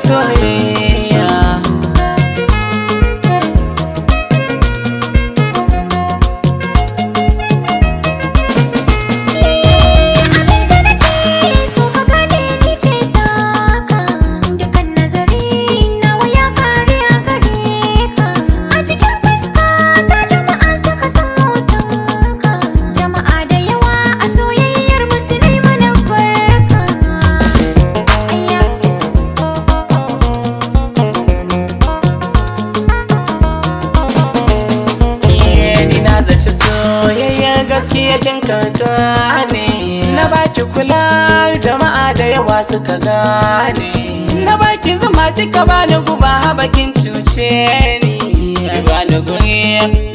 Soyayya. Abinda nake so ka gane ni ce taka, dukan nazari nawa ya kare a gare ka. A cikin fuska ta jama'a suka san hotonka, jama'a da yawa a soyayyar mu su nai mana barka. Ayya. Ni na zaci soyayya gaskiya kin ka gane. Na baki kula, jama'a da yawa suka gane. Na baki zuma, kika bani guba, habakin cuce ni. Ki bani guri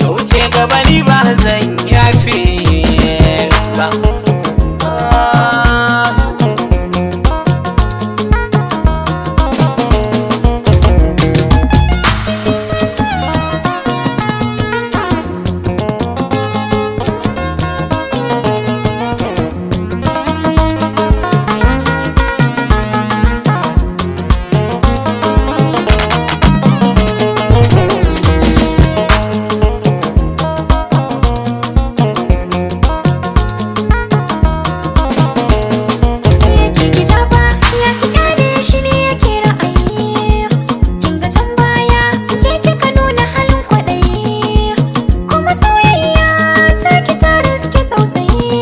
na wuce gaba, ni ba zan yafe ba. Ah. Yake ki jaba ya ki kyale shi ne yake ra'ayi. Kin ga can baya ke kika nuna halin kwaɗayi, kuma soyayya ta ki ta riske tausayi.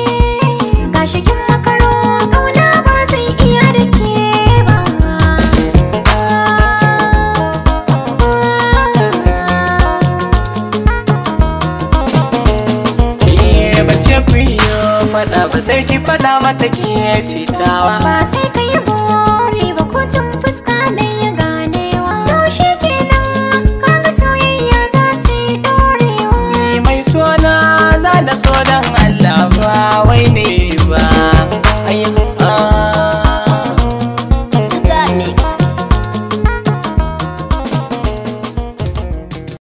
Gashi kin makaro, ƙauna ba zai iya da ke ba. Eh, bace ku yi faɗa ba, sai ki faɗa mata ki citawa. Ba sai ka yi bori ba, ko tun fuska na yi ganewa. Yaushe kenan kaga soyayya za ta yi ɗorewa. Ni mai sona za da so dan